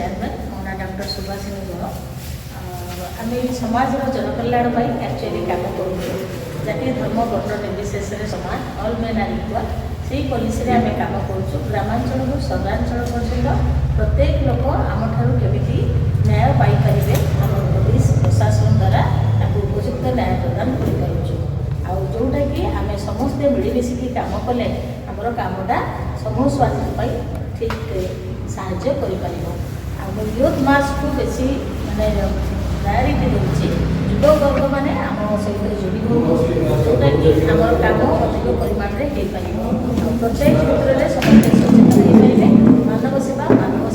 Chairman. ମୋ ନାଁ doctor Subhashini ଗଣ। ଆମେ ସମାଜର ଜନକଲ୍ୟାଣ ପାଇଁ ଆକ୍ଚୁଆଲି କାମ କରୁଛୁ। ଜାତି, ଧର୍ମ, ବର୍ଣ୍ଣ ନିର୍ବିଶେଷରେ ସମାନ, all men are equal, ସେଇ ପଲିସିରେ ଆମେ କାମ କରୁଛୁ। ଗ୍ରାମାଞ୍ଚଳରୁ ସହରାଞ୍ଚଳ ପର୍ଯ୍ୟନ୍ତ ପ୍ରତ୍ୟେକ ଲୋକ ଆମଠାରୁ କେମିତି ନ୍ୟାୟ ପାଇପାରିବେ, ଆମ ପୋଲିସ ପ୍ରଶାସନ ଦ୍ୱାରା ତାକୁ ଉପଯୁକ୍ତ ନ୍ୟାୟ ପ୍ରଦାନ କରିପାରୁଛୁ। ଆଉ ଯେଉଁଟାକି ଆମେ ସମସ୍ତେ ମିଳିମିଶିକି କାମ କଲେ ଆମର କାମଟା ସମୂହ ସ୍ୱାସ୍ଥ୍ୟ ପାଇଁ ଠିକ୍ ସାହାଯ୍ୟ କରିପାରିବ। ଆଉ ମୁଁ ୟୁଥ୍ ମାସକୁ ବେଶୀ ମାନେ ପ୍ରାୟୋରିଟି ଦେଉଛି। ଯୁବବର୍ଗମାନେ ଆମ ସହିତ ଯୋଡ଼ି ହୁଅନ୍ତୁ, ଯେଉଁଟାକି ଆମର କାମ ଅଧିକ ପରିମାଣରେ ହେଇପାରିବ ଆଉ ପ୍ରତ୍ୟେକ କ୍ଷେତ୍ରରେ ସମସ୍ତେ ସଚେତନ ହେଇପାରିବେ, ମାନବ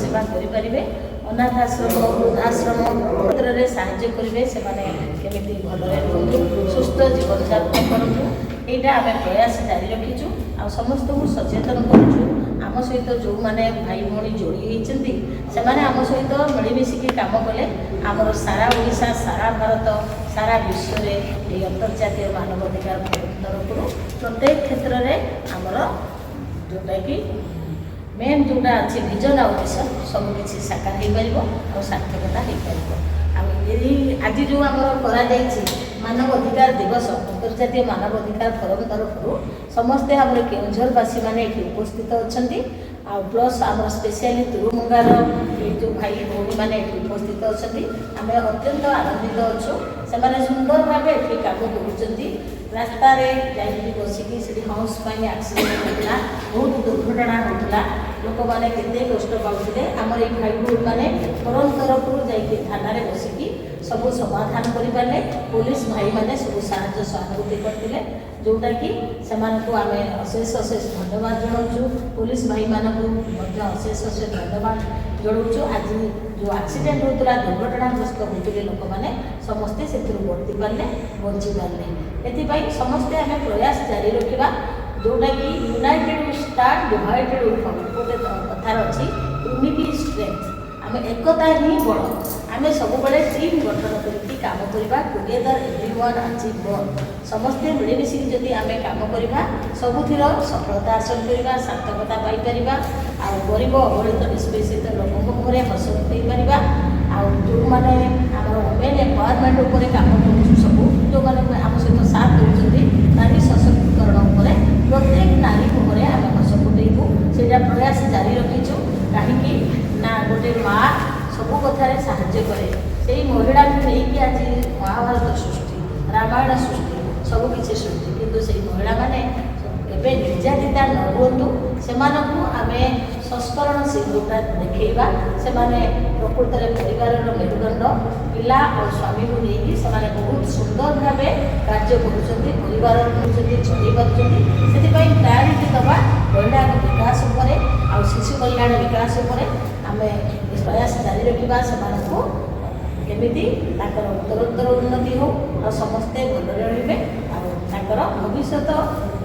ସେବା କରିପାରିବେ, ଅନାଥ ଆଶ୍ରମ, ବୃଦ୍ଧାଶ୍ରମ କ୍ଷେତ୍ରରେ ସାହାଯ୍ୟ କରିବେ। ସେମାନେ କେମିତି ଭଲରେ ରୁହନ୍ତୁ, ସୁସ୍ଥ ଜୀବନଯାପନ କରନ୍ତୁ, ଏଇଟା ଆମେ ପ୍ରୟାସ ଜାରି ରଖିଛୁ ଆଉ ସମସ୍ତଙ୍କୁ ସଚେତନ କରୁଛୁ। ଆମ ସହିତ ଯେଉଁମାନେ ଭାଇ ଭଉଣୀ ଯୋଡ଼ି ହେଇଛନ୍ତି, ସେମାନେ ଆମ ସହିତ ମିଳିମିଶିକି କାମ କଲେ ଆମର ସାରା ଓଡ଼ିଶା, ସାରା ଭାରତ, ସାରା ବିଶ୍ୱରେ ଏହି ଅନ୍ତର୍ଜାତୀୟ ମାନବ ଅଧିକାର ତରଫରୁ ପ୍ରତ୍ୟେକ କ୍ଷେତ୍ରରେ ଆମର ଯେଉଁଟାକି ମେନ୍ ଯେଉଁଟା ଅଛି ଭିଜନ ଆଉ ମିଶନ, ସବୁକିଛି ସାକାର ହେଇପାରିବ ଆଉ ସାର୍ଥକତା ହେଇପାରିବ। ଆଉ ଏଇ ଆଜି ଯେଉଁ ଆମର କରାଯାଇଛି ମାନବ ଅଧିକାର ଦିବସ, ଅନ୍ତର୍ଜାତୀୟ ମାନବ ଅଧିକାର ଫୋରମ୍ ତରଫରୁ ସମସ୍ତେ ଆମର କେଉଁଝରବାସୀମାନେ ଏଠି ଉପସ୍ଥିତ ଅଛନ୍ତି ଆଉ ପ୍ଲସ୍ ଆମର ସ୍ପେଶିଆଲି ତୁରୁମୁଙ୍ଗାର ଏଇ ଯେଉଁ ଭାଇ ଭଉଣୀମାନେ ଏଠି ଉପସ୍ଥିତ ଅଛନ୍ତି, ଆମେ ଅତ୍ୟନ୍ତ ଆନନ୍ଦିତ ଅଛୁ। ସେମାନେ ସୁନ୍ଦର ଭାବେ ଏଠି କାମ କରୁଛନ୍ତି। ରାସ୍ତାରେ ଯାଇକି ବସିକି ସେଠି ହମ୍ପସ ପାଇଁ ଆକ୍ସିଡେଣ୍ଟ ହେଉଥିଲା, ବହୁତ ଦୁର୍ଘଟଣା ହେଉଥିଲା, ଲୋକମାନେ କେତେ କଷ୍ଟ ପାଉଥିଲେ। ଆମର ଏଇ ଭାଇ ଭଉଣୀମାନେ ଫୋରମ୍ ତରଫରୁ ଯାଇକି ଥାନାରେ ବସିକି ସବୁ ସମାଧାନ କରିପାରିଲେ। ପୋଲିସ ଭାଇମାନେ ସବୁ ସାହାଯ୍ୟ ସହାନୁଭୂତି କରିଥିଲେ, ଯେଉଁଟାକି ସେମାନଙ୍କୁ ଆମେ ଅଶେଷ ଅଶେଷ ଧନ୍ୟବାଦ ଜଣାଉଛୁ। ପୋଲିସ ଭାଇମାନଙ୍କୁ ମଧ୍ୟ ଅଶେଷ ଅଶେଷ ଧନ୍ୟବାଦ ଜଣାଉଛୁ। ଆଜି ଯେଉଁ ଆକ୍ସିଡେଣ୍ଟ ହେଉଥିଲା, ଦୁର୍ଘଟଣାଗ୍ରସ୍ତ ହେଉଥିଲେ ଲୋକମାନେ, ସମସ୍ତେ ସେଥିରୁ ବର୍ତ୍ତି ପାରିଲେ, ବଞ୍ଚି ପାରିଲେ। ଏଥିପାଇଁ ସମସ୍ତେ ଆମେ ପ୍ରୟାସ ଜାରି ରଖିବା, ଯେଉଁଟାକି "United we stand, divided we fall", ଗୋଟେ କଥାରେ ଅଛି। Unity strength। ଆମେ ଏକତା ହିଁ ବଳ। ଆମେ ସବୁବେଳେ ଟିମ୍ ଗଠନ କରିକି କାମ କରିବା। Together everyone achieve more। ସମସ୍ତେ ମିଳିମିଶିକି ଯଦି ଆମେ କାମ କରିବା, ସବୁଥିର ସଫଳତା ହାସଲ କରିବା, ସାର୍ଥକତା ପାଇପାରିବା ଆଉ ଗରିବ, ଅବହେଳିତ, ନିଷ୍ପେଷିତ ଲୋକଙ୍କ ମୁହଁରେ ହସ ଫୁଟେଇ ପାରିବା। ଆଉ ଯେଉଁମାନେ ଆମର ଓମେନ୍ ଏମ୍ପାୱାରମେଣ୍ଟ ଉପରେ କାମ କରୁଛୁ, ସବୁ ଯେଉଁମାନେ ଆମ ସହିତ ସାଥ ଦେଉଛନ୍ତି, ନାରୀ ସଶକ୍ତିକରଣ ଉପରେ, ପ୍ରତ୍ୟେକ ନାରୀ ମୁହଁରେ ଆମେ ହସ ଫୁଟେଇବୁ, ସେଇଟା ପ୍ରୟାସ ଜାରି ରଖିଛୁ। କାହିଁକି ନା ଗୋଟେ ମା ସବୁ କଥାରେ ସାହାଯ୍ୟ କରେ। ସେଇ ମହିଳାକୁ ନେଇକି ଆଜି ମହାଭାରତ ସୃଷ୍ଟି, ରାମାୟଣ ସୃଷ୍ଟି, ସବୁ କିଛି ସୃଷ୍ଟି। କିନ୍ତୁ ସେଇ ମହିଳାମାନେ କେବେ ନିର୍ଯାତିତା ନ ହୁଅନ୍ତୁ, ସେମାନଙ୍କୁ ଆମେ ସଂସ୍କରଣ ଯେଉଁଟା ଦେଖେଇବା। ସେମାନେ ପ୍ରକୃତରେ ପରିବାରର ମେରୁଦଣ୍ଡ। ପିଲା ଆଉ ସ୍ୱାମୀକୁ ନେଇକି ସେମାନେ ବହୁତ ସୁନ୍ଦର ଭାବେ କାର୍ଯ୍ୟ କରୁଛନ୍ତି, ପରିବାର କରୁଛନ୍ତି, ଚଳେଇ ପାରୁଛନ୍ତି। ସେଥିପାଇଁ ପ୍ରାୟୋରିଟି ଦେବା ମହିଳାଙ୍କ ବିକାଶ ଉପରେ ଆଉ ଶିଶୁ କଲ୍ୟାଣ ବିକାଶ ଉପରେ ଆମେ ପ୍ରୟାସ ଜାରି ରଖିବା। ସେମାନଙ୍କୁ କେମିତି ତାଙ୍କର ଉତ୍ତରୋତ୍ତର ଉନ୍ନତି ହେଉ ଆଉ ସମସ୍ତେ ଭଲରେ ରହିବେ ଆଉ ତାଙ୍କର ଭବିଷ୍ୟତ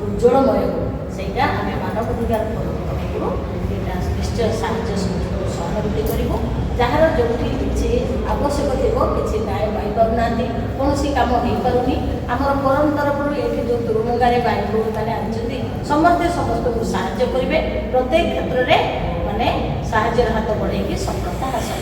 ଉଜ୍ଜଳମୟ ହେଉ, ସେଇଟା ଆମେ ମାନବ ଅଧିକାର ଫୋରମ୍ ତରଫରୁ ଏଇଟା ନିଶ୍ଚୟ ସାହାଯ୍ୟ ସମସ୍ତଙ୍କୁ ସହାନୁଭୂତି କରିବୁ। ଯାହାର ଯେଉଁଠି କିଛି ଆବଶ୍ୟକ ଥିବ, କିଛି ନ୍ୟାୟ ପାଇପାରୁନାହାନ୍ତି, କୌଣସି କାମ ହେଇପାରୁନି, ଆମର ଫୋରମ୍ ତରଫରୁ ଏଇଠି ଯେଉଁ ତୁରୁମୁଙ୍ଗାରେ ଭାଇ ଭଉଣୀମାନେ ଆଣିଛନ୍ତି, ସମସ୍ତେ ସମସ୍ତଙ୍କୁ ସାହାଯ୍ୟ କରିବେ। ପ୍ରତ୍ୟେକ କ୍ଷେତ୍ରରେ ମାନେ ସାହାଯ୍ୟର ହାତ ବଢ଼େଇକି ସଫଳତା ହାସଲ